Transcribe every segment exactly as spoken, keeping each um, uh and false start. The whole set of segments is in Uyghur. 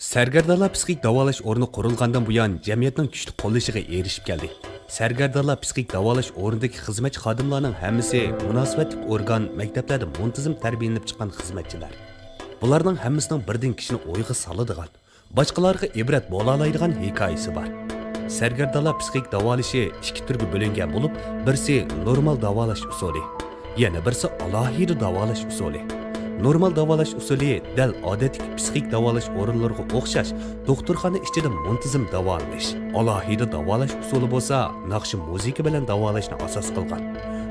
سەرگەردانلار پسىخىك داۋالاش ئورنى قۇرۇلغاندىن بۇيان، جەمئىيەتنىڭ كۈچلۈك قوللىشىغا ئېرىشىپ كەلدى. سەرگەردانلار پسىخىك داۋالاش ئورنىدىكى خىزمەتچى خادىملارنىڭ ھەممىسى مۇناسىۋەتلىك ئورگان، مەكتەپلەردە مۇنتىزىم تەربىيەلىنىپ چىققان خىزمەتچىلەر. بۇلارنىڭ ھەممىسىنىڭ بىردىن كىشىنى ئويغا سالىدىغان، باشقىلارغا ئىبرەت بولالايدىغان ھېكايىسى بار. سەرگەردانلار پسىخىك داۋالىشى ئىككى تۈرگە بۆلۈنگەن بولۇپ، بىرسى نورمال داۋالاش ئۇسۇلى، يەنە بىرسى ئالاھىدە داۋالاش ئۇسۇلى. نورمال داۋالاش ئۇسۇلى دەل ئادەتتىكى پسىخىك داۋالاش ئورۇنلىرىغا ئوخشاش دوختۇرخانا ئىچىدە مۇنتىزىم داۋالىنىش. ئالاھىدە داۋالاش ئۇسۇلى بولسا ناخشا مۇزىكا بىلەن داۋالاشنى ئاساس قىلغان.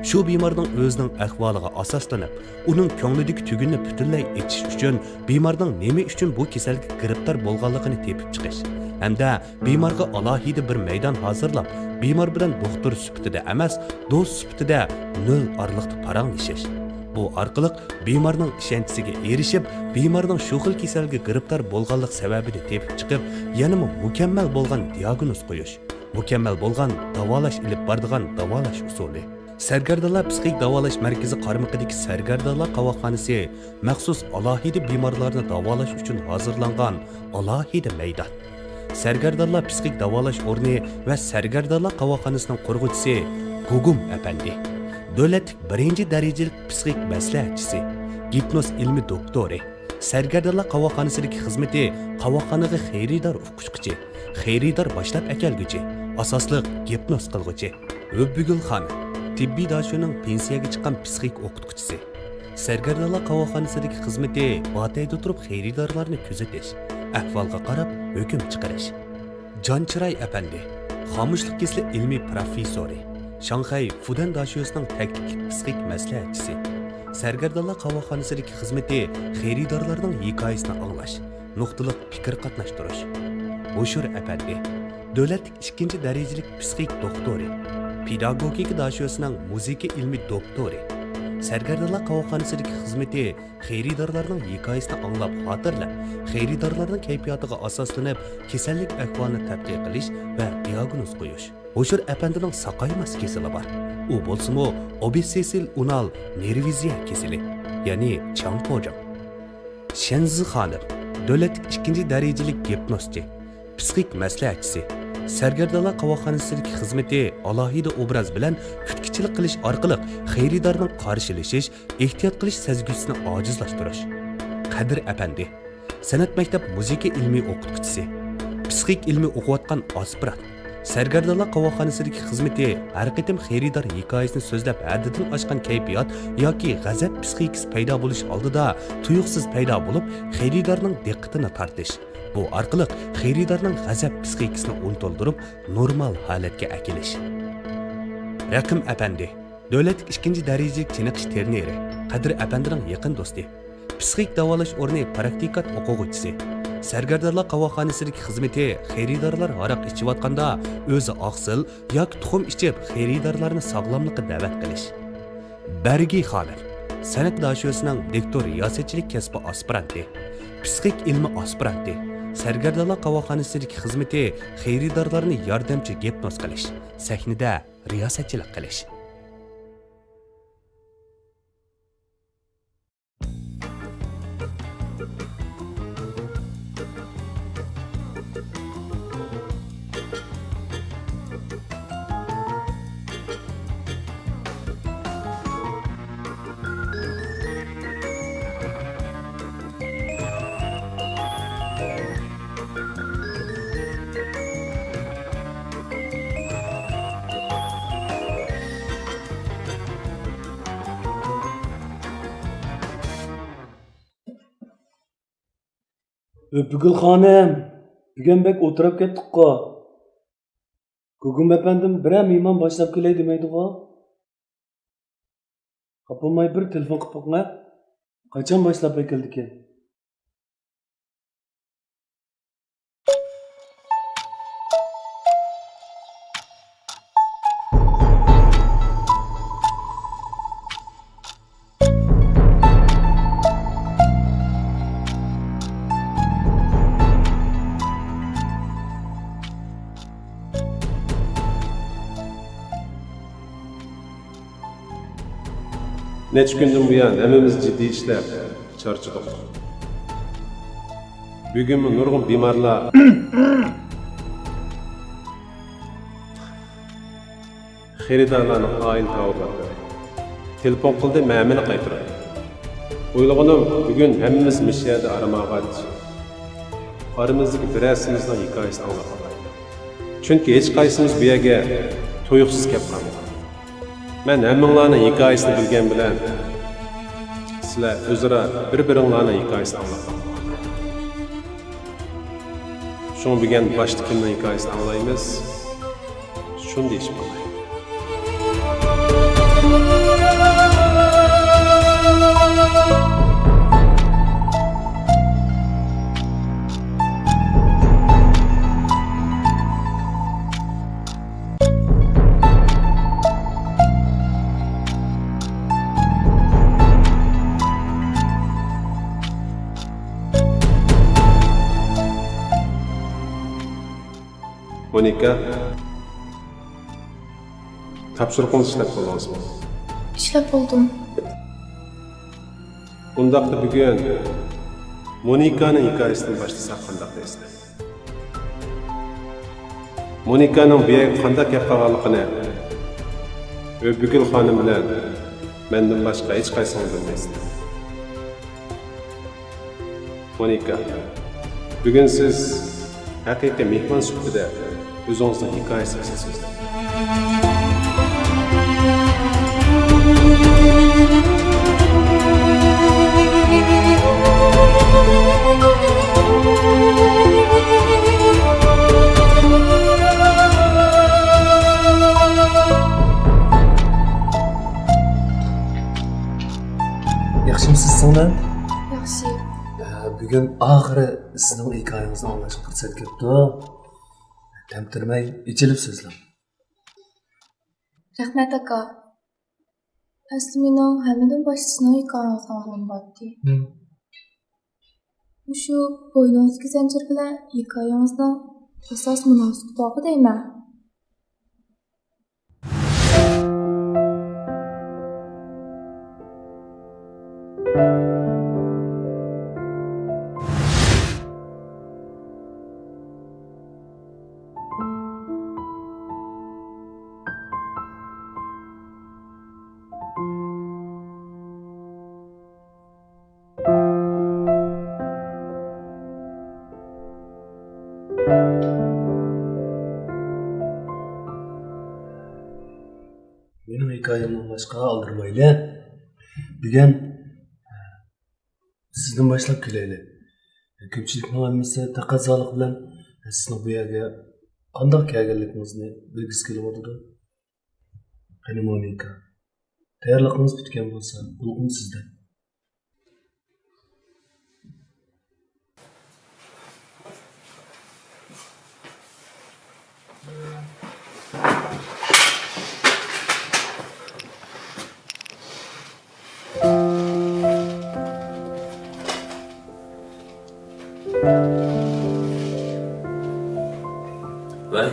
شۇ بىمارنىڭ ئۆزىنىڭ ئەھۋالىغا ئاساسلىنىپ، ئۇنىڭ كۆڭلىدىكى تۈگۈننى پۈتۈنلەي ئېچىش ئۈچۈن بىمارنىڭ نېمە ئۈچۈن بۇ كېسەلگە گىرىپتار بولغانلىقىنى تېپىپ چىقىش ھەمدە بىمارغا ئالاھىدە بىر مەيدان ھازىرلاپ، بىمار بىلەن دوختۇر سۈپىتىدە ئەمەس، دوست سۈپىتىدە نۆل ئارىلىقتا پاراڭلىشىش. بۇ ئارقىلىق بىمارنىڭ ئىشەنچىسىگە ئېرىشىپ، بىمارنىڭ شۇ خىل كېسەلگە گىرىپتار بولغانلىق سەۋەبىنى تېپىپ چىقىپ، يەنىمۇ مۇكەممەل بولغان دىياگنوز قويۇش، مۇكەممەل بولغان داۋالاش ئېلىپ بارىدىغان داۋالاش ئۇسۇلى. سەرگەردانلار پسىخىك داۋالاش مەركىزى قارمىقىدىكى سەرگەردانلار قاۋاقخانىسى مەخسۇس ئالاھىدە بىمارلارنى داۋالاش ئۈچۈن ھازىرلانغان ئالاھىدە مەيدان. سەرگەردانلار پسىخىك داۋالاش ئورنى ۋە سەرگەردانلار قاۋاقخانىسىنىڭ قۇرغۇچىسى گۇگۇم ئەپەندى، دۆلەتلىك بىرىنچى دەرىجىلىك پسىخىك مەسلىھەتچىسى، گىپنوز ئىلمىي دوكتورى. سەرگەردانلار قاۋاقخانىسىدىكى خىزمىتى قاۋاقخانىغا خېرىدار ئۇقۇشقۇچى، خېرىدار باشلاپ ئەكەلگۈچى، ئاساسلىق گىپنوز قىلغۇچى. ھۆببىگۈل خانىم، تېببىي داشۆنىڭ پېنسىيەگە چىققان پسىخىك ئوقۇتقۇچىسى. سەرگەردانلار قاۋاقخانىسىدىكى خىزمىتى باتەيدە تۇرۇپ خېرىدارلارنى كۆزىتىش، ئەھۋالغا قاراپ ھۆكۈم چىقىرىش. جان چىراي ئەپەندى، خامۇشلۇق كېسىلى ئىلمىي پروفېسسورى، شاڭخەي فۇدەن داشۆسىنىڭ تەكلىپلىك پسىخىك مەسلىھەتچىسى. سەرگەردانلار قاۋاقخانىسىدىكى خىزمىتى خېرىدارلارنىڭ ھېكايىسىنى ئاڭلاش، نۇقتىلىق پىكىر قاتناشتۇرۇش. ھوشۇر ئەپەندى، دۆلەتلىك ئىككىنچى دەرىجىلىك پسىخىك دوختۇرى، پېداگوگىكا داشۆسىنىڭ مۇزىكا ئىلمىي دوكتورى. سەرگەردانلار قاۋاقخانىسىدىكى خىزمىتى خېرىدارلارنىڭ ھېكايىسىنى ئاڭلاپ خاتىرىلەپ، خېرىدارلارنىڭ كەيپىياتىغا ئاساسلىنىپ كېسەللىك ئەھۋالىنى تەتقىق قىلىش ۋە دىياگنوز قويۇش. ھوشۇر ئەپەندىنىڭ ساقايماس كېسىلى بار. ئۇ بولسىمۇ ئوبسېسسىل ئۇنال نېرۋىزىيە كېسىلى، يەنى چياڭپوجياڭ. شەنزى خانىم، دۆلەتلىك ئىككىنچى دەرىجىلىك گىپنوزچى، پسىخىك مەسلىھەتچىسى. سەرگەردانلار قاۋاقخانىسىدىكى خىزمىتى ئالاھىدە ئوبراز بىلەن كۈتكۈچىلىك قىلىش ئارقىلىق خېرىدارنىڭ قارشىلىشىش، ئېھتىيات قىلىش سەزگۈسىنى ئاجىزلاشتۇرۇش. قەدىر ئەپەندى، سەنئەت مەكتەپ مۇزىكا ئىلمىي ئوقۇتقۇچىسى، پسىخىك ئىلمى ئوقۇۋاتقان ئاسپىرانت. سەرگەردانلار قاۋاقخانىسىدىكى خىزمىتى ھەر قېتىم خېرىدار ھېكايىسىنى سۆزلەپ ھەددىدىن ئاشقان كەيپىيات ياكى غەزەپ پسىخىكىسى پەيدا بولۇش ئالدىدا تۇيۇقسىز پەيدا بولۇپ، خېرىدارنىڭ دىققىتىنى تارتىش. بۇ ئارقىلىق خېرىدارنىڭ غەزەپ پسىخىكىسىنى ئۇنتۇلدۇرۇپ، نورمال ھالەتكە ئەكېلىش. رەقىم ئەپەندى، دۆلەتلىك ئىككىنچى دەرىجىلىك چېنىقىش تېرنېرى، قەدىر ئەپەندىنىڭ يېقىن دوستى. پسىخىك داۋالاش ئورنى پراكتىكانت ئوقۇغۇچىسى. سەرگەردانلار قاۋاقخانىسىدىكى خىزمىتى خېرىدارلار ھاراق ئىچىۋاتقاندا ئۆزى ئاقسىل ياكى تۇخۇم ئىچىپ خېرىدارلارنى ساغلاملىققا دەۋەت قىلىش. بەرگى خانىم، سەنئەت داشۆسىنىڭ دىكتور رىياسەتچىلىك كەسپى ئاسپىرانتى، پسىخىك ئىلمى ئاسپىرانتى، سەرگەردانلار قاۋاقخانىسىدىكى خىزمىتى خېرىدارلارنى ياردەمچى گىپنوز قىلىش، سەھنىدە رىياسەتچىلىك قىلىش. ئۆپۈگۈل خانىم، بۈگۈن بەك ئولتۇراپ كەتتۇققۇ. گۇگۇم ئەپەندىم بىرەر مېھمان باشلاپ كېلەي دېمەيدىغۇ؟ خاپا بولماي بىر تېلېفون قىلىپ بېقىڭە. قاچان باشلاپ ئەكېلىدىكىن؟ نەچچە كۈندىن بۇيان ھەممىمىز جىددىي ئىشلەپ چارچىدۇق. بۈگۈنمۇ نۇرغۇن بىمارلار خېرىدارلارنىڭ ئائىلە تاۋۇرلىرىغا تېلېفون قىلدى، مەن ھەممىنى قايتۇراي. ئويلىغىنىم، بۈگۈن ھەممىمىز مۇشۇ يەردە ئارام ئالغاچ، ئارىمىزدىكى بىرەرسىمىزنىڭ ھېكايىسىنى ئاڭلاپ باقايلى. چۈنكى ھېچقايسىمىز بۇ يەرگە تۇيۇقسىز كەپ قالمىدۇق. مەن ھەممىڭلارنىڭ ھېكايىسىنى بىلگەن بىلەن، سىلەر ئۆزئارا بىر-بىرىڭلارنىڭ ھېكايىسىنى ئاڭلاپ باقىڭلار. شۇڭا بۈگۈن باشتا كىمنىڭ ھېكايىسىنى ئاڭلايمىز؟ شۇنى دېيىشىپ قوياي. مونىكا، تاپشۇرۇقىڭىزنى ئىشلەپ بولدىڭىزمۇ؟ ئىشلەپ بولدۇم. ئۇنداقتا بۈگۈن مونىكانىڭ ھېكايىسىدىن باشلىساق قانداق دەيسىلەر؟ مونىكانىڭ بۇ يەرگە قانداق كەپ قالغانلىقىنى ئۆبۈگۈل خانىم بىلەن مەندىن باشقا ھېچقايسىڭىز بىلمەيسىلەر. مونىكا، بۈگۈن سىز ھەقىقىي مېھمان سۈپىتىدە ئۆزىڭىزنىڭ ھېكايىسىڭىزنى سۆزلەڭ. ياخشىمۇسىز سىڭلىم؟ ياخشى. ئە، بۈگۈن ئاخىرى سىزنىڭ ھېكايىڭىزنى ئاڭلاشقا پۇرسەت كەپتۇ. تەمتىرىمەي، ئېچىلىپ سۆزلەڭ. رەھمەت، ئاكا. ئەسلى مېنىڭ ھەممىدىن باشتا سىزنىڭ ھېكايىڭىزنى ئاڭلىغۇم بارتتى. مۇشۇ بوينىڭىزدىكى زەنجىر بىلەن ھېكايىڭىزنىڭ ئاساسىي مۇناسىۋىتى بارغۇ دەيمەن. مېنىڭ ھېكايەمنى ئاڭلاشقا ئالدىرىمايلى. بۈگۈن سىزدىن باشلاپ كېلەيلى. كۆپچىلىكنىڭ ھەممىسى تەقەززالىق بىلەن سىزنىڭ بۇ يەرگە قانداق كەلگەنلىكىڭىزنى بىلگۈسى كېلىۋاتىدۇ. قېنى، مونىكا، تەييارلىقىڭىز پۈتكەن بولسا، بۇلغىم سىزدە. ۋەي،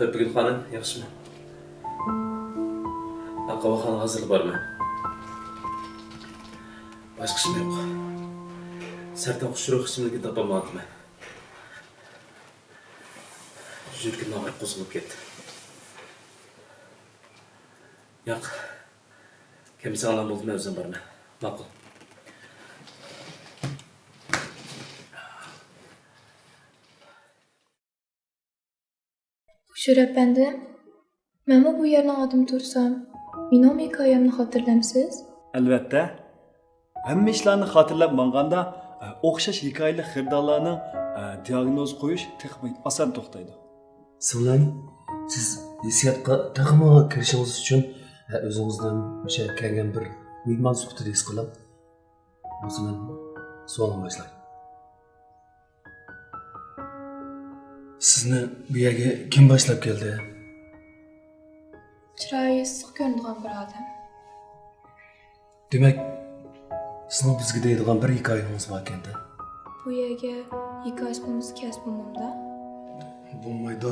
ئۆپۈگۈل خانىم، ياخشىمۇ؟ قاۋاقخانىغا ھازىرلا بارىمەن. باشقا ئىشىم يوق. سەرتان خۇشرۇخ ئىچىملىكىنى تاپالمايۋاتىمەن. يۈرىكىمنىڭ ئاغرىقى قوزغىلىپ كەتتى. ياق. كەمسىڭلار بولدى، مەن ئۆزۈم بارىمەن. ماقۇل. خۇشۇر ئەپەندىم، مەنمۇ بۇ يەرنىڭ ئادىمى تۇرسام، مېنىڭمۇ ھېكايەمنى خاتىرىلەمسىز؟ ئەلۋەتتە. ھەممە ئىشلارنى خاتىرىلەپ ماڭغاندا، ئە، ئوخشاش ھېكايىلىك خېرىدارلارنىڭ، ئە، دىئاگنوز قويۇش تېخىمۇ ئاسان توختايدۇ. سىڭلىم، سىز ھېسسىياتقا تېخىمۇ كىرىشىڭىز ئۈچۈن، ئە، ئۆزىڭىزنى مۇشۇ يەرگە كەلگەن بىر مېھمان سۈپىتىدە ھېس قىلىڭ. بولسا مەن سوئالغا باشلاي. سىزنى بۇ يەرگە كىم باشلاپ كەلدى؟ چىرايى ئىسسىق كۆرۈنىدىغان بىر ئادەم. دېمەك، سىزنىڭ بىزگە دەيدىغان بىر ھېكايىڭىز باركەن-دە؟ بۇ يەرگە ھېكايىسى بولمىسا كەلسە بولمامدا؟ بولمايدۇ.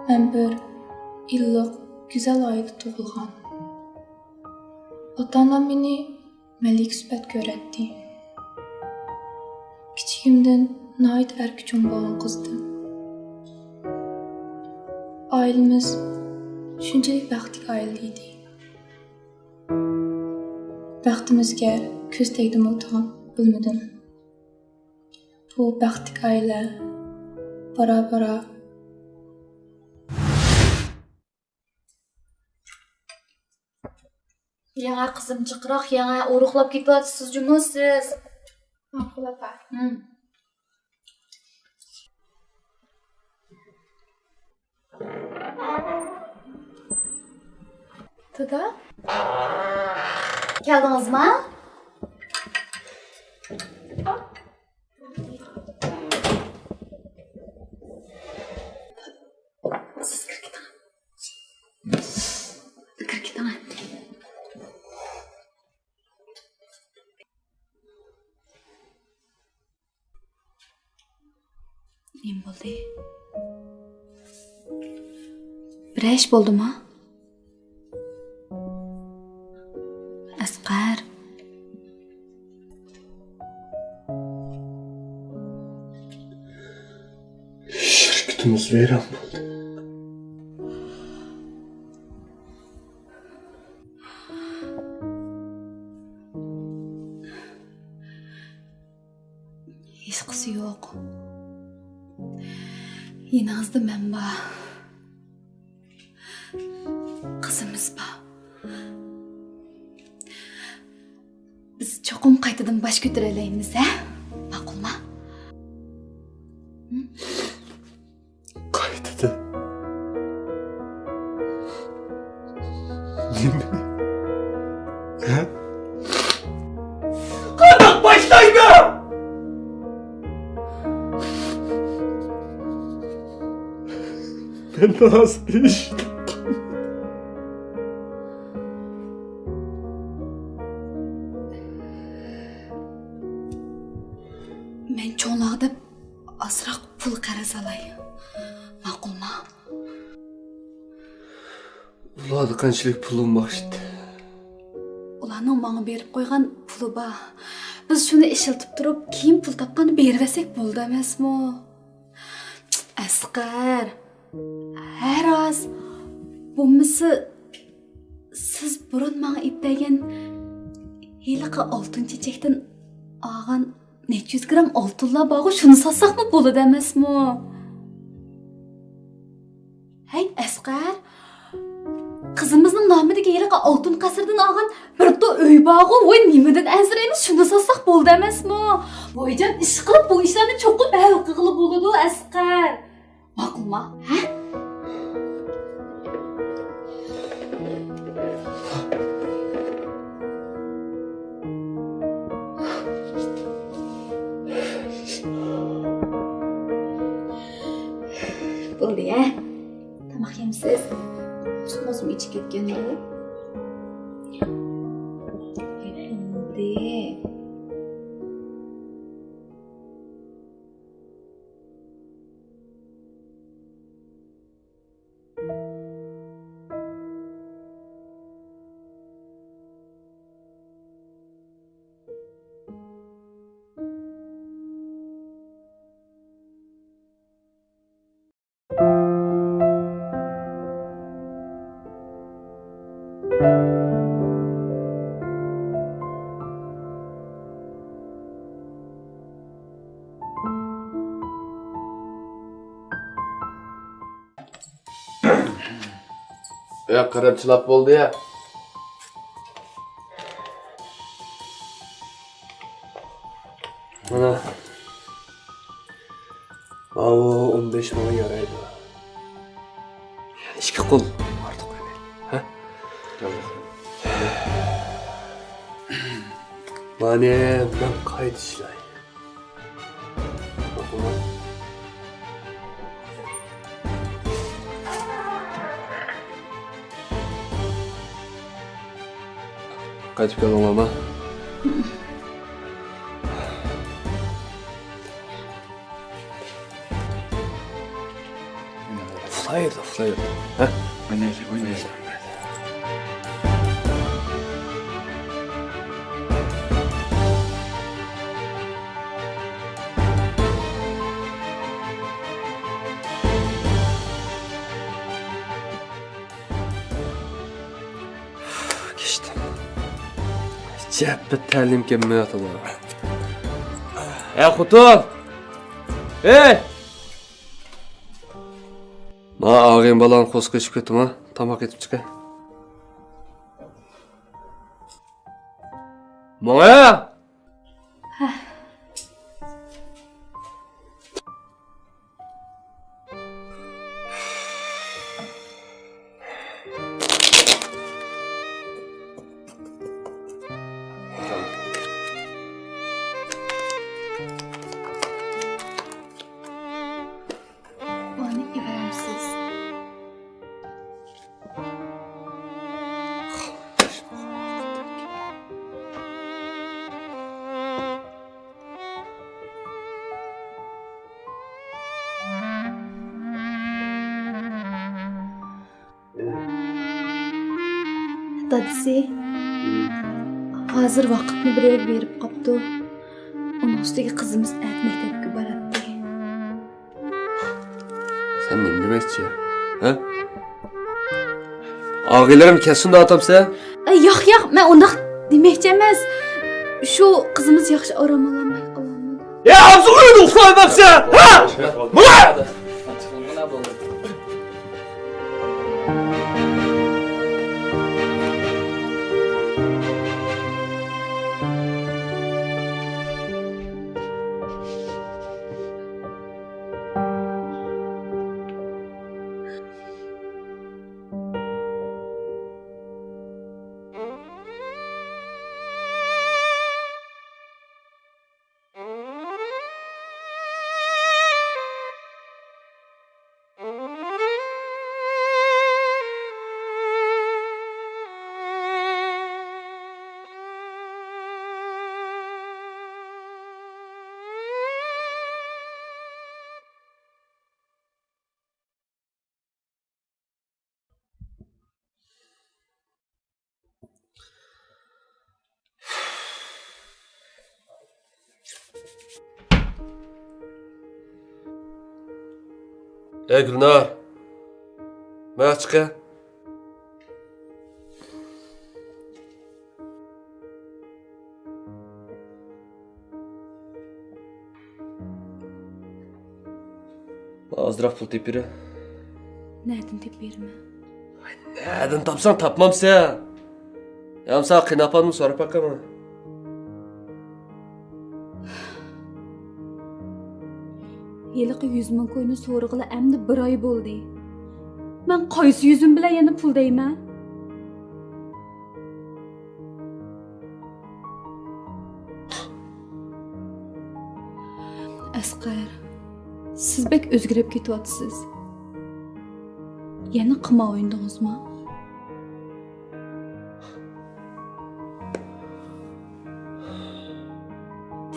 مەن بىر ئىللىق، گۈزەل ئائىلىدە تۇغۇلغان. ئاتا-ئانام مېنى مەلىكە سۈپەت كۆرەتتى. كىچىكىمدىن ناھايىتى ئەركە چوڭ بولغان قىزدىم. ئائىلىمىز شۇنچىلىك بەختلىك ئائىلە ئىدى. بەختىمىزگە كۆز تەگدىمۇ تاڭ بىلمىدىم. بۇ بەختلىك ئائىلە بارا-بارا. يەڭە قىزىم جىقراق، يەڭە ئورۇقلاپ كېتىۋاتىسىز جۇمۇ سىز. ماقۇل ئاپا. ھىم. دادا؟ كەلدىڭىزما؟ سىز كىرىپ كېتىڭ. كىرىپ كېتىڭ. نېمە بولدى؟ بىرەر ئىش بولدىمۇ؟ ئەسقەر. شىركىتىمىز ۋەيران بولدى. ھېچقىسى يوق. يېنىڭىزدا مەن بار. قىزىمىز بار. بىز چوقۇم قايتىدىن باش كۆتۈرەلەيمىز، ھە؟ ماقۇلما؟ قايتىدىن. نېمە؟ ھە؟ قانداق باشلايدۇ؟ مەن راست ئىش. مەن چوڭلارغا دەپ ئازراق پۇل قەرز ئالاي. ماقۇلما؟ ئۇلاردا قانچىلىك پۇلۇم بار ئىدى؟ ئۇلارنىڭ ماڭا بېرىپ قويغان پۇلى بار. بىز شۇنى ئىشلىتىپ تۇرۇپ، كېيىن پۇل تاپقاندا بېرىۋەتسەك بولىدۇ ئەمەسمۇ؟ ئەسقەر، ھەر ئاز بولمىسا، سىز بۇرۇن ماڭا ئېلىپ بەرگەن ھېلىقى ئالتۇن چېچەكتىن ئالغان نەچچە يۈز گرام ئالتۇنلار بارغۇ، شۇنى ساتساقمۇ بولىدۇ ئەمەسمۇ؟ ھەي، ئەسقەر، قىزىمىزنىڭ نامىدىكى ھېلىقى ئالتۇن قەسىردىن ئالغان بىر تو ئۆي بارغۇ، ۋاي، نېمىدىن ئەنسىرەيمىز، شۇنى ساتساق بولىدۇ ئەمەسمۇ؟ ۋايجان، ئىشقىلىپ بۇ ئىشلارنى چوقۇم ھەل قىلغىلى بولىدۇ، ئەسقەر. ماقۇلما، ھە؟ بولدى، ھە؟ تاماق يەمسىز؟ سۈت مازمۇ ئىچىپ كەتكەندۇ؟ بولدى. يا، قاراپ چىلاپ بولدى يا. مانا. ئاۋۇ ئون بەش مىڭ يارايدۇ. ئىككى قول ئارتۇق ئەمەس. ھە؟ مانا مەن قايتا ئىشلەي. قايتىپ كەلدىڭلارمۇ؟ ئۇخلايدۇ، ئۇخلايدۇ. ھە؟ ئوينايلى، ئوينايلى. كەچتىم. جەپپە تەلىيىم كەلمەيۋاتىدۇ. ھە، خوتۇن! ھەي! ما ئاغىنە بالام قوسۇق ئىچىپ كەتتىما؟ تاماق ئېتىپ چىقاي. ماڭە! مانا ئىبرامسىز. دادىسى، ھازىر ۋاقىپنى بىر يەرگە بېرىپ قاپتۇ. ئۇنىڭ ئۈستىگە قىزىمىز ئەتە مەكتەپكە باراتتى. سەن نېمە دېمەكچى؟ ھە؟ ئاغىنىلىرىم كەلسۇن دەۋاتامسەن؟ ئە، ياق، ياق، مەن ئۇنداق دېمەكچى ئەمەس. شۇ قىزىمىز ياخشى ئارام ئالالماي قالامدۇ؟ يا، ئاغزىڭنى ئۇخلاۋەرمەمسەن، ھە؟ ماڭە! ئەي گۈلنار، مانا چىقە. ئازراق پۇل تېپىپ بېرە. نەدىن تېپىپ بېرىمەن؟ نەدىن تاپساڭ تاپمامسەن. يا بولمىسا قېيىنئاپامدىن سوراپ باقايمۇ؟ ھېلىقى يۈز مىڭ كوينى سورىغىلى ئەمدى بىر ئاي بولدى. مەن قايسى يۈزۈم بىلەن يەنە پۇل دەيمەن؟ ئەسقەر، سىز بەك ئۆزگىرىپ كېتىۋاتىسىز. يەنە قىمار ئوينىدىڭىزمۇ؟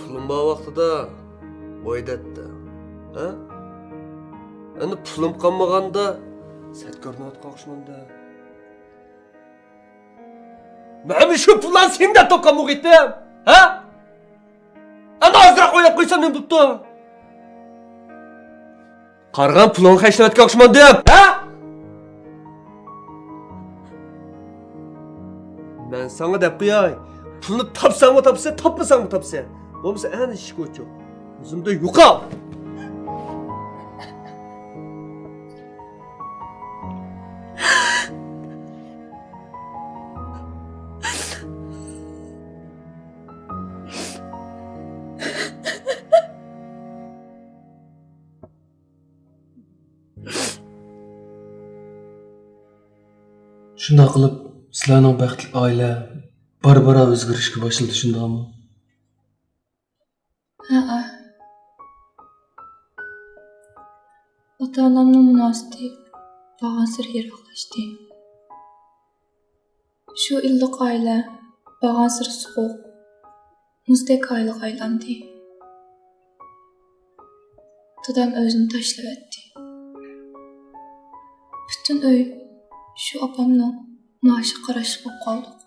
پۇلۇم بار ۋاقتىدا ئوينايتتىم، ھە؟ ئەمدى پۇلۇم قالمىغاندا سەت كۆرۈنۈۋاتقان ئوخشىمامدۇ؟ مەن شۇ پۇللارنى سېنىڭدەك توققان بولغىيتتىم، ھە؟ ئەنە ئازراق ئويناپ قويسام نېمە بوپتۇ؟ قارىغان پۇلۇڭغا خەجلەۋەتكەن ئوخشىمامدىم، ھە؟ مەن ساڭا دەپ قوياي، پۇلنى تاپساڭمۇ تاپىسەن، تاپمىساڭمۇ تاپىسەن. بولمىسا ئەنە ئىشىك ئوچۇق. كۆزۈمدىن يوقال! شۇنداق قىلىپ، سىلەرنىڭ بەختلىك ئائىلە بارا-بارا ئۆزگىرىشكە باشلىدى، شۇنداقمۇ؟ ھەئە. ئاتا-ئانامنىڭ مۇناسىۋىتى بارغانسېرى يىراقلاشتى. شۇ ئىللىق ئائىلە بارغانسېرى سوغۇق، مۇزدەك ئائىلىگە ئايلاندى. دادام ئۆزىنى تاشلىۋەتتى. پۈتۈن ئۆي شۇ ئاپامنىڭ مائاشىغا قاراشلىق بولۇپ قالدۇق.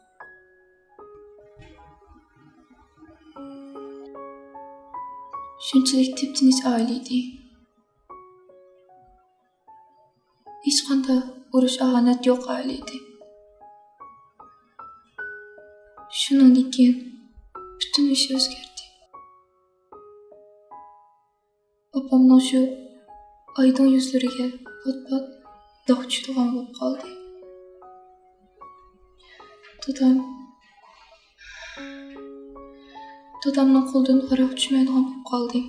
شۇنچىلىك تىپتىنچ ئائىلە ئىدى. ھېچقانداق ئۇرۇش-ئاھانەت يوق ئائىلە ئىدى. شۇنىڭدىن كېيىن پۈتۈن ئىش ئۆزگەردى. ئاپامنىڭ شۇ ئايدىڭ يۈزلىرىگە پات-پات داغ چۈشىدىغان بولۇپ قالدى. دادام، دادامنىڭ قولىدىن ئاراق ئىچمەيدىغان بولۇپ قالدى.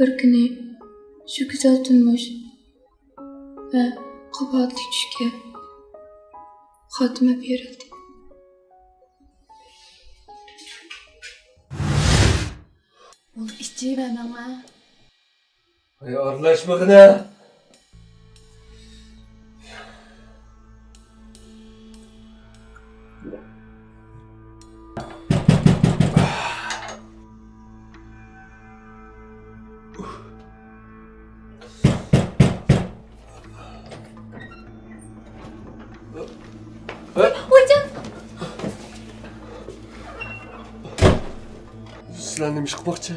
بىر كۈنى شۇ گۈزەل تۇرمۇش ۋە قاباھەتلىك چۈشكە خاتىمە بېرىلدى. ئۇنى ئىچىۋەرمەڭلار. ھەي، ئارىلاشمىغىنە! ۋايجان! سىلەر نېمە ئىش قىلماقچى؟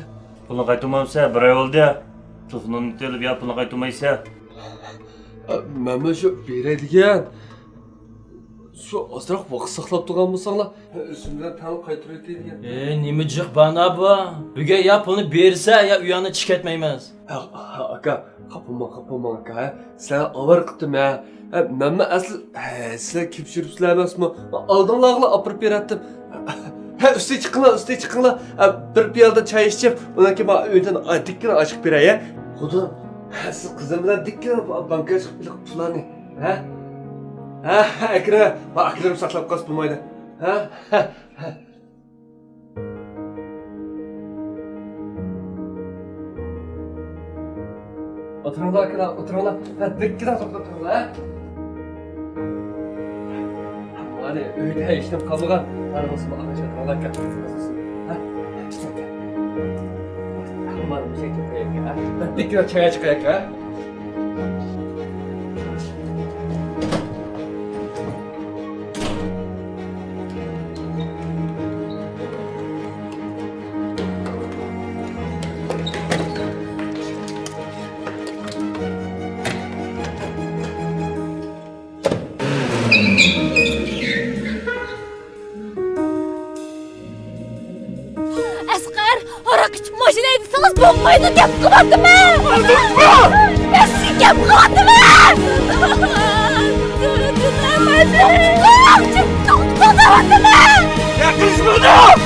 پۇلنى قايتۇرمامسە؟ بىر ئاي بولدى. تېلېفونۇمنى ئېلىپ، يا پۇلنى قايتۇرمايسە. مەنمۇ شۇ بېرەي دېگەن. شۇ ئازراق ۋاقىت ساقلاپ تۇرغان بولساڭلار، ئۆزۈم بىلەن تەڭلا قايتۇرۇۋېتەي دېگەن. ئېي، نېمە جىق بانا بۇ؟ بۈگۈن يا پۇلنى بېرىسە، يا ئۇ يەردىن چىقىپ كەتمەيمىز. ھە، ھە، ئاكا، خاپا بولماڭ، خاپا بولماڭ، ئاكا، ھە. سىلەرنى ئاۋارە قىپتىمەن، ھە. ھە، مەنمۇ ئەسلى، ھە، سىلەر كېلىپ يۈرۈپسىلەر ئەمەسمۇ؟ ئالدىڭلارغىلا ئاپىرىپ بېرەتتىم. ھە، ئۈستىگە چىقىڭلار، ئۈستىگە چىقىڭلار. ھە، بىر پىيالىدىن چاي ئىچىپ، ئۇنىڭ كېيىن مانا ئۆيدىن دىككىنە ئاشىقىپ بېرەي، ھە. خۇدا، ھە، سىز قىزىم بىلەن دىككىنە بانكىغا چىقىپ بېرىڭ پۇللارنى، ھە؟ ھە، ھە، ئەكرەم، ما ئاكىلىرىم ساقلاپ قالسا بولمايدۇ. ھە، ھە، ھە. ئولتۇرۇڭلار، ئاكىلار، ئولتۇرۇڭلار. ھە، دىككىدە توختاپ تۇرۇڭلار، ھە. مانا ئۆيدە ھېچنېمە قالمىغان. مانا بولسا، ئاغاچ ئولتۇرۇڭلار، گەپ قىلىمىز. ھە، ھە، مانا بۇ شەكىلدە، ھە. دىككىدە چاي چىقايلى، ھە. ئەسقەر، ھاراق ئىچىپ ماشىنا ھەيدىسىڭىز بولمايدۇ، گەپ قىلىۋاتىمەن. مەن سىزگە گەپ قىلىۋاتىمەن. توختاڭ، توختاڭ دەۋاتىمەن. گەپ قىلىشمىدىم.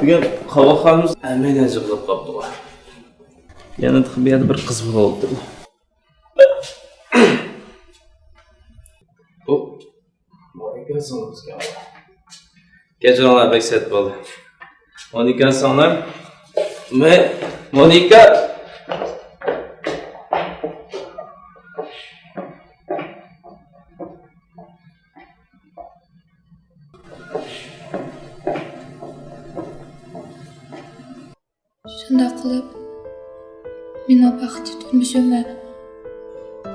بۈگۈن قاۋاقخانىمىز ھەممەيلەن يىغىلىپ قاپتىغۇ. يەنە تېخى بۇ يەردە بىر قىز بولۇۋاتىدۇ. بۇ مونىكا سىڭلىمىزكەن. كەچۈرۈڭلار، بەك سەت بولدى. مونىكا سىڭلىم. مە-، مونىكا! شۇنداق قىلىپ، مېنىڭ بەختلىك تۇرمۇشۇم ۋە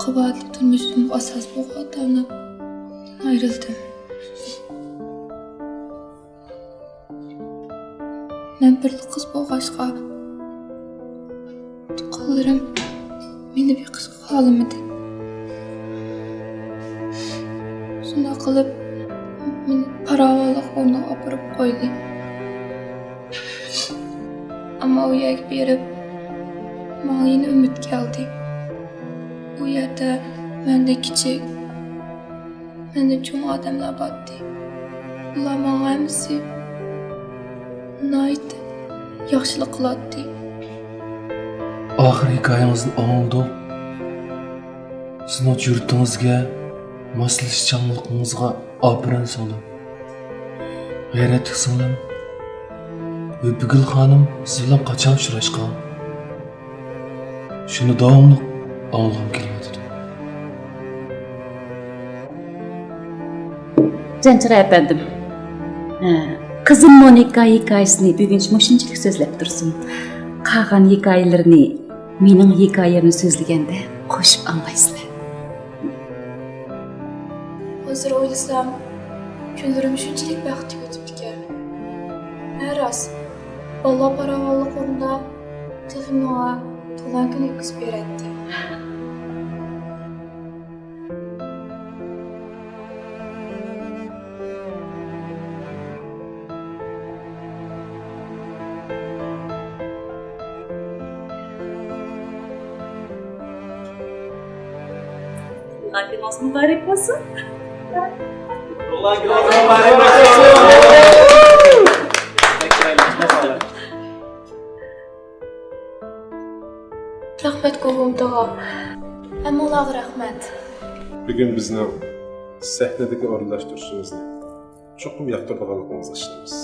قاباھەتلىك تۇرمۇشۇمغا ئاساس بولغان ئاتا-ئانامدىن ئايرىلدىم. مەن بىرلا قىز بولغاچقا، تۇغقانلىرىم مېنى بېقىشقا خالىمىدى. شۇنداق قىلىپ، مېنى پاراۋانلىق ئورنىغا ئاپىرىپ قويدى. ئەمما ئۇ يەرگە بېرىپ، ماڭا يەنە ئۈمىد كەلدى. ئۇ يەردە مەندىن كىچىك، مەندىن چوڭ ئادەملەر بارتتى. ئۇلار ماڭا ھەممىسى ناھايىتى ياخشىلىق قىلاتتى. ئاخىر ھېكايىڭىزنى ئاڭلىدۇق. سىزنىڭ جۈرئىتىڭىزگە، ماسلىشىشچانلىقىڭىزغا ئاپىرىن سىڭلىم. غەيرەتلىك سىڭلىم. ۋە بۈگۈل خانىم سىز بىلەن قاچان ئۇچراشقان؟ شۇنى داۋاملىق ئاڭلىغۇم كېلىۋاتىدۇ. جانچىراي ئەپەندىم. ھە، قىزىم مونىكا ھېكايىسىنى بۈگۈنچە مۇشۇنچىلىك سۆزلەپ تۇرسۇن. قالغان ھېكايىلىرىنى مېنىڭ ھېكايەمنى سۆزلىگەندە قوشۇپ ئاڭلايسىلەر. ھازىر ئويلىسام، كۈنلىرىم شۇنچىلىك بەختلىك ئۆتۈپتىكەن. ھە راست، بالىلار پاراۋانلىق ئورنىدا تېخى ماڭا تۇغۇلغان كۈن ئۆتكۈزۈپ بېرەتتى. تۇغۇلغان كۈنىڭىز مۇبارەك بولسۇن. تۇغۇلغان كۈنىڭىز مۇبارەك بولسۇن. رەھمەت، گۇگۇم تاغا. ھەممىڭلارغا رەھمەت. بۈگۈن بىزنىڭ سەھنىدىكى ئورۇنلاشتۇرۇشىمىزنى چوقۇم ياقتۇرىدىغانلىقىڭىزغا ئىشىنىمىز.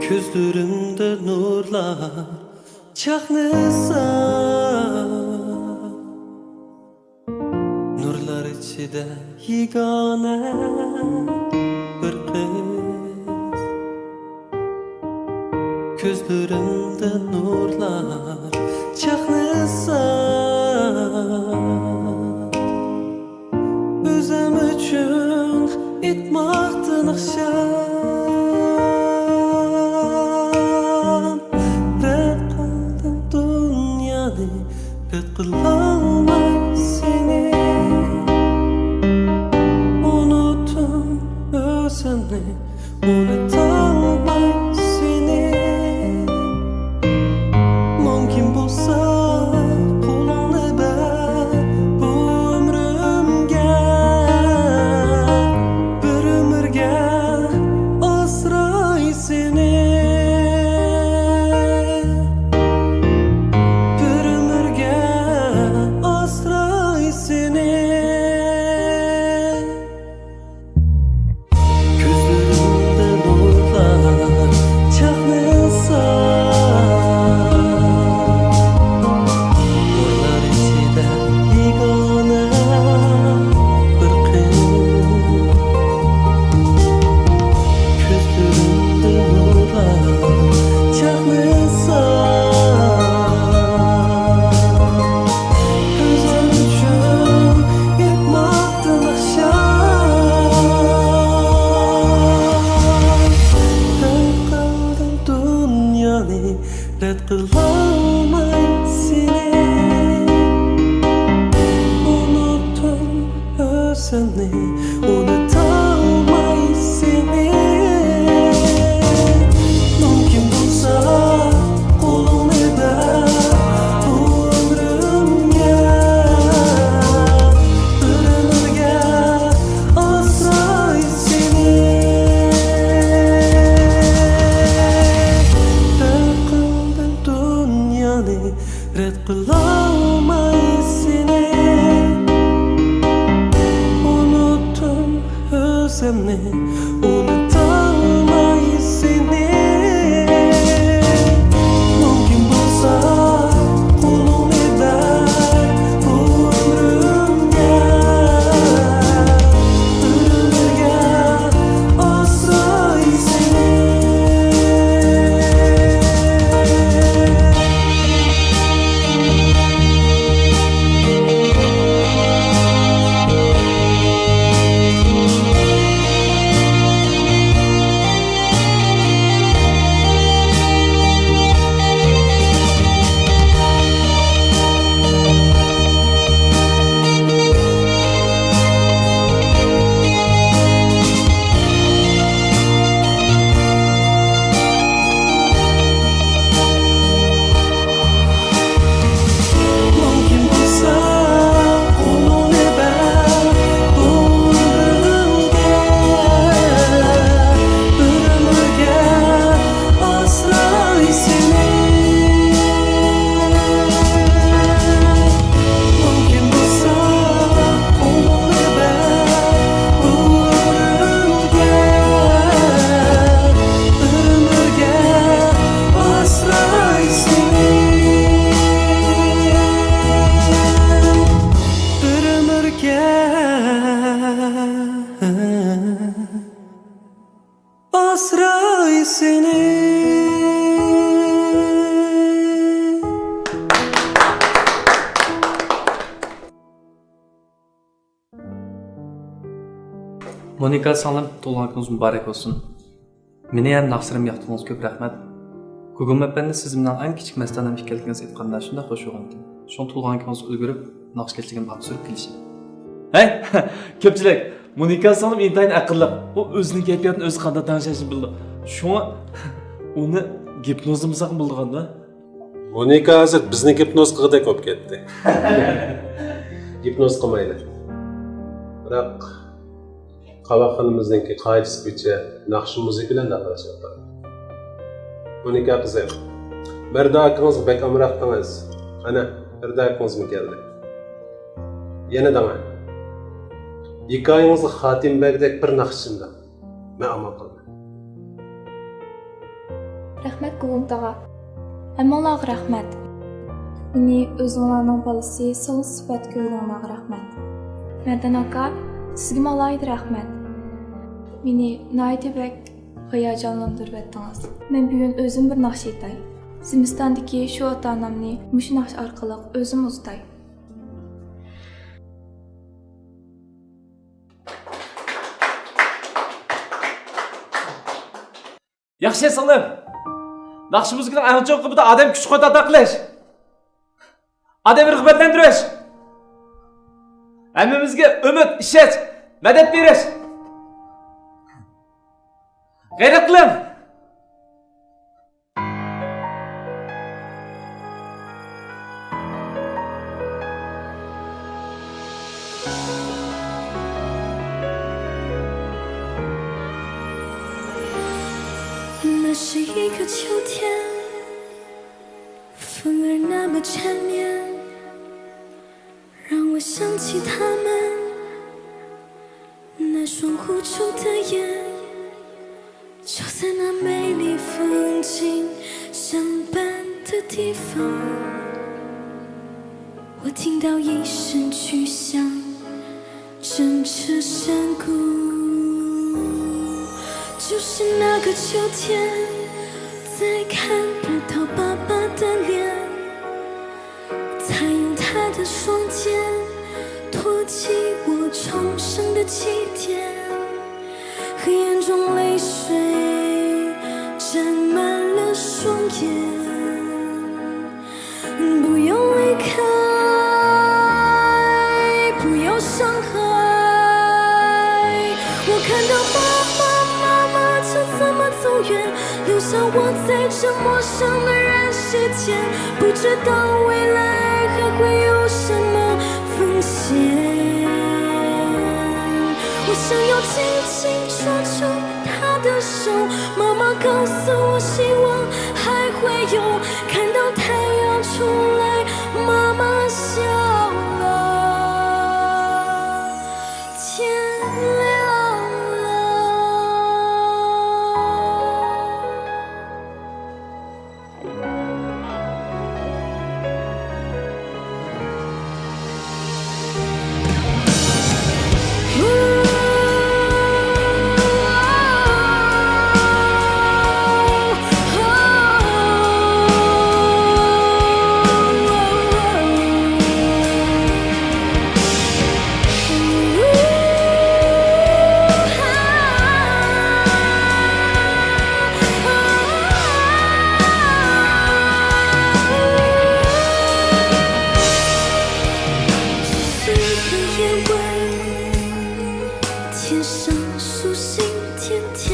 كۆزلىرىمدە نۇرلار چاقنىسا، نۇرلار ئىچىدە يېگانە بىر قىز. كۆزلىرىمدە نۇرلار چاقنىسا، ئۆزۈم ئۈچۈن ئېيتماقتىن ئىخچام، رەت قىلدىم دۇنيانى، رەت قىلالماي سېنى. ئۇنۇتتۇم ئۆزۈمنى، ئۇنتۇالماي سېنى. مۇمكىن بولسا، قىلالماي سېنى، ئۇنۇتتۇم ئۆزۈمنى، ئۇنۇتالماي سېنى. مۇمكىن بولسا، قولۇڭنى بەر بۇ ئۆمرۈمگە، بىر ئۆمۈرگە ئاسراي سېنى. رەت قىلدىم دۇنيانى، رەت قىلالماي سېنى. ئۇنۇتتۇم ئۆزۈمنى، ئۇنۇتالماي سېنى. مۇمكىن بولسا، قولۇڭنى بەر بۇ ئۆمرۈمگە، بىر ئۆمۈرگە ئاسراي سېنى. ئاسراي سېنى. مونىكا سىڭلىم، تۇغۇلغان كۈنىڭىز مۇبارەك بولسۇن. مېنى ھەم ناخشىلىرىمنى ياقتۇرغىنىڭىزغا كۆپ رەھمەت. گۇگۇم ئەپەندى، سىز مېنىڭ ئەڭ كىچىك مەستانەم ئىكەنلىكىڭىزنى ئېيتقاندا شۇنداق خۇش بولغانىدىم. شۇڭا تۇغۇلغان كۈنىڭىزگە ئۈلگۈرۈپ، ناخشا كەچلىكىمنى ئاخىرسىرۇپ كېلىشىم. ھەي، كۆپچىلىك، مونىكا سىڭلىم ئىنتايىن ئەقىللىق. ئۇ ئۆزىنىڭ كەيپىياتىنى ئۆزى قانداق تەڭشەشنى بىلىدۇ. شۇڭا ئۇنى گىپنوزلىمىساقمۇ بولىدىغاندا. مونىكا ھازىر بىزنى گىپنوز قىلغۇدەك بولۇپ كەتتى. گىپنوز قىلمايلى. بىراق، قاۋاقخانىمىزنىڭكى قائىدىسى بويىچە ناخشا مۇزىكا بىلەن داخىللىشىپ ئاتىدۇ. مونىكا قىزىم، بەردى ئاكىڭىزغا بەك ئامراقتىڭىز. ئەنە، بەردى ئاكىڭىزمۇ كەلدى. يەنە دەڭە. ھېكايىڭىزغا خاتىمە بەرگۈدەك بىر ناخشا چېلىڭ. مەن ئامال قىلىمەن. رەھمەت، گۇگۇم تاغا. ھەممىڭلارغا رەھمەت. مېنى ئۆزۈڭلارنىڭ بالىسى سالغۇچى سۈپەتتە كۆرگىنىڭلارغا رەھمەت. مەردان ئاكا، سىزگىمۇ ئالاھىدە رەھمەت. مېنى ناھايىتى بەك ھاياجانلاندۇرۇۋەتتىڭىز. مەن بۈگۈن ئۆزۈم بىر ناخشا ئېيتاي. زىمىستاندىكى شۇ ئاتا-ئانامنى مۇشۇ ناخشا ئارقىلىق ئۆزۈم ئۇزىتاي. ياخشى، سىڭلىم. ناخشا مۇزىكىنىڭ ئەڭ چوڭ قىممىتى ئادەم كۈچ-قۇۋۋەت ئاتا قىلىش، ئادەم رىغبەتلەندۈرۈش، ھەممىمىزگە ئۈمىد، ئىشەنچ، مەدەت بېرىش. غەيرەت قىلىڭ! 看到爸爸妈妈就这么走远，留下我在这陌生的人世间，不知道未来还会有什么风险。我想要紧紧抓住他的手，妈妈告诉我，希望还会有。看到太阳出来，妈妈笑了。天亮了。这个夜晚，天上繁星点点，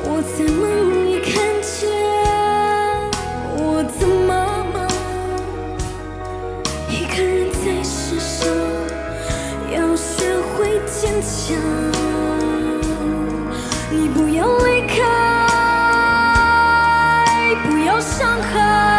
我在梦里看见我的妈妈，一个人在世上要学会坚强。你不要离开，不要伤害。